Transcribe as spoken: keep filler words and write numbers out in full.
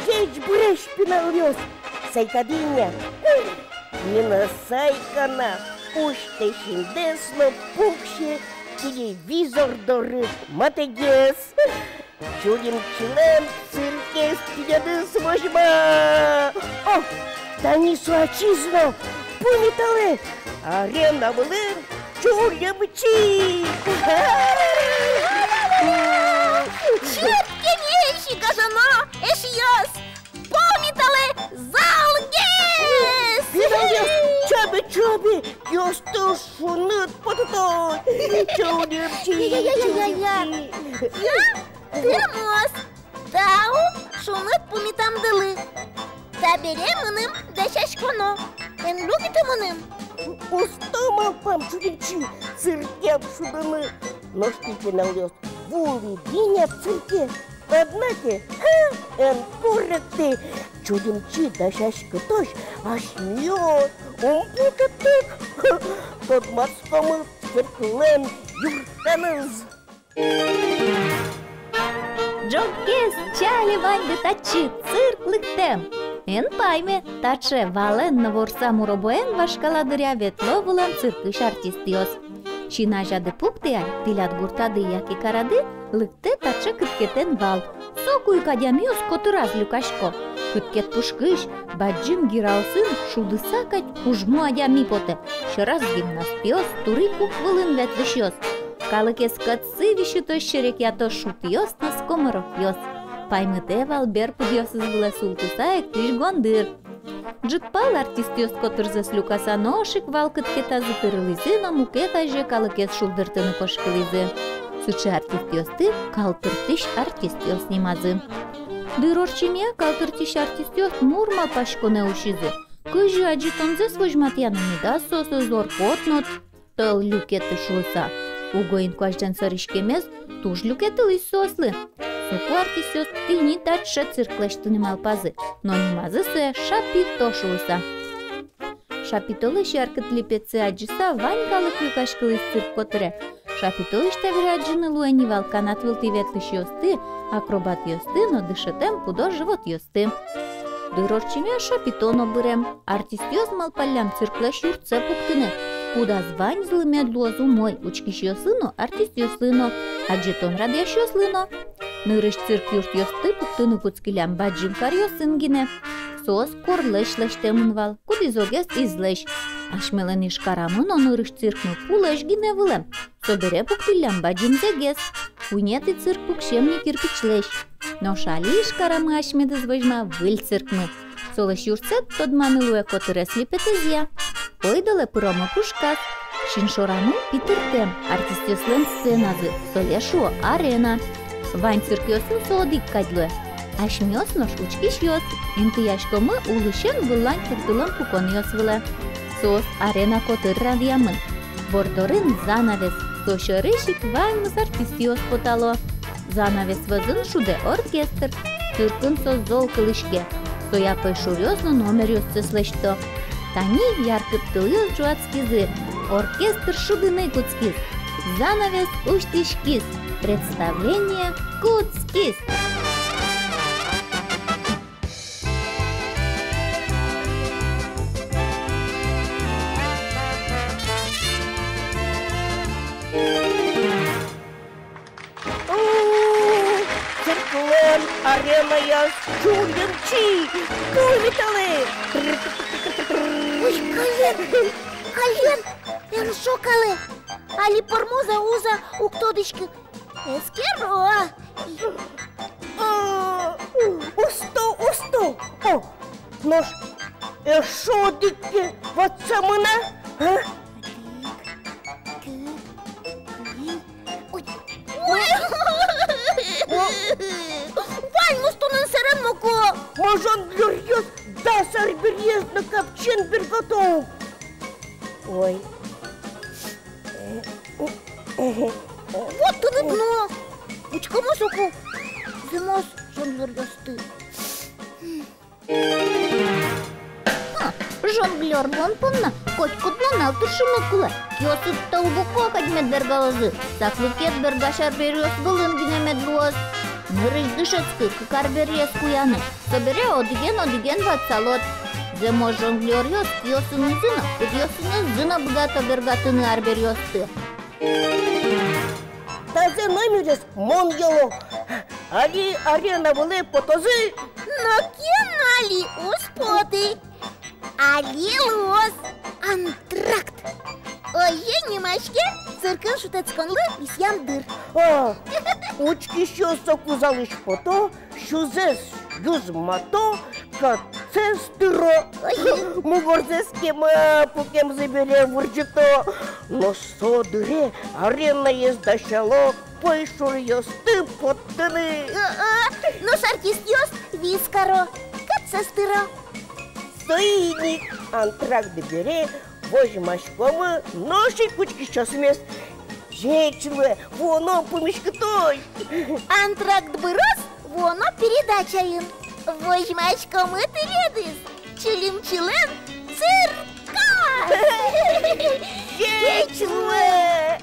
Ӟечбуресь, пиналъёс! Сайкады ини. Мынам сайкана усьтэ синдэс но пуксе телевизор доры матэгес. Чулимчилэн циркез тӥледыз возьма. О, тани со ачиз но, пумиталэ, арена вылын Чулимчи. Чырткемесь, гажано эшъёс! Пумиталэ залгес! Пиналъёс, чабе, чабе, юосты шуныт потыто. Чулимчи, я, я, я, я, я. Чулимчи. Я, тырмоз. Тау шуныт пумитамдылы. Табере мыным дасяськоно. Эн люкеты мыным. Усто малпам, Чулимчи, цирке шудыны. Нош тӥ, пиналъёс, вуылӥды ини цирке. Однако, ха, эн куректы. Чулимчи дасяськытозь асьмеос ум пукты. Тодматскомы цирклэн юртэныз. Ӝоггес, ӵале ваньды татчы, цирк лыктэм! Эн пайме, таӵе валэн но ворсам уробоен вашкала дыръя ветло вылэм циркысь артистъёс. Син азяды пуктэ ай, тӥляд гуртады яке карады лыктэ таӵе кыткетэн вал. Соку ик адямиос котыраз люкасько. Кыткет пушкысь бадӟым гиралсын шудыса кадь кужмо адями потэ. Сьӧраз гимнастъёс, тури кук вылын ветлӥсьёс. Калыкез кӧтсы висьытозь серекъятозь шутъёс но скоморохъёс. Паймытэ вал берпудъёсыз вылэ султыса эктӥсь гондыр. Ӝытпал артистъёс котырзэс люкаса нош ик вал кыткетазы пырылӥзы но мукет азе калыкез шулдыртыны кошкылӥзы. Сыӵе артистъёсты калтыртӥсь артистъёс нимазы. Дыр ортчемъя калтыртӥсь артистъёс мур малпаськонэ усизы. Кызьы адӟытонзэс возьматъяны медаз соосыз ор-кот но тӧл люкеты шуыса. Уго инкуазьлэн сӧриськемез туж люкетылӥз соослы. Соку артистъёс тӥни таӵе цирк лэсьтыны малпазы, но нимазы сое Шапито шуыса. Шапитолэсь яркыт липетсэ адӟыса, вань калык люкаськылӥз цирк котыре. Шапитолэсь табере адӟыны луэ ни вал канат вылтӥ ветлӥсьёсты, акробатъёсты но дышетэм пудо-животъёсты. Дыр ортчемъя Шапито но бырем. Артистъёс малпаллям цирклэсь юртсэ пуктыны, кудаз ваньзылы мед луоз умой учкисьёслы но, артистъёслы но, адӟытон радъясьёслы но. Нырысь цирк юртъёсты пуктыны кутскиллям бадӟым каръёсын гинэ. Соос корлэсь лэсьтэмын вал, кудӥзогес излэсь. Асьмелэн Ижкарамы но нырысь циркмы пулэсь гинэ вылэм. Собере пуктӥллям бадӟымзэгес. Куинетӥ цирк пуксем ни кирпичлэсь. Нош али Ижкарамы асьмедыз возьма выль циркмы. Солэсь юртсэ тодманы луэ котырес липетэзъя. Ойдолэ пыромы пушказ. Син шорамы питыртэм, артистъёслэн сценазы, сое шуо арена. Вань циркъёсын со одӥг кадь луэ. Асьмеос нош учкисьёс, интыяськомы улӥсен выллань пуктылэм пуконъёс вылэ. Соос арена котыр радъямын. Бордорын занавес, со сьӧрысь ик ваньмыз артистъёс потало. Занавес вӧзын шудэ оркестр. Циркын со зол кылӥське. Соя пӧйшуръёс но номеръёссэс лэсьто. Тани яркыт тылъёс ӝуатскизы. Оркестр шудыны кутскиз. Занавес усьтӥськиз. Представление кутскиз. О, цирклэн аренаяз Чулимчи, пумиталэ! Ой, каллен, каллен, эн шокалэ. Али пӧрмоз-а, уз-а, уг тодӥськы. Эскеро. А, усто, усто. О, нош эшшо одӥг ке ватсамын-а? А? Одӥг, кык, куинь. Ой. Ой. О. Ваньмыз туннэ сэрен моко. Ма, жонглёръёс дас арбериез но капчиен бергато. Ой. Вот тыныд но. Учком-а соку зэмос жонглёръёсты. Ха, жонглёр. арлон понна котькуд нунал тыршыны кулэ. Киосыд та уг уко кадь мед бергалозы. Саклыкед бергась арбериос вылын гинэ мед луоз. Нырысь дышетскы кык арбериез куяны. Собере одӥген-одӥген ватсалод. Зэмос жонглёръёс киосынызы но, пыдъёсынызы но быгато бергатыны арбериосты. Тазэ номерез мон яло. Али арена вылэ потозы. Но кин но али уз поты. Али луоз антракт. Озьы нимаське циркын шутэтсконлы висъям дыр. А, учкисьёс соку залысь пото, сюзэс юзмато, катсэс тыро. Ой. Мугорзэс кема пукемзы бере вырӟыто. Но со дыре аренаез дасяло пӧйшуръёсты поттыны. Э-э, нош артистъёс вискаро, катсэс тыро. Соин ик антракт бере возьмаськомы нош ик учкисьёсмес. Ӟеч луэ, вуоно пумиськытозь. Антракт быроз, вуоно передачаын. Возьмаськомы тӥледыз Чилимчилэн цирказ. Ӟеч луэ.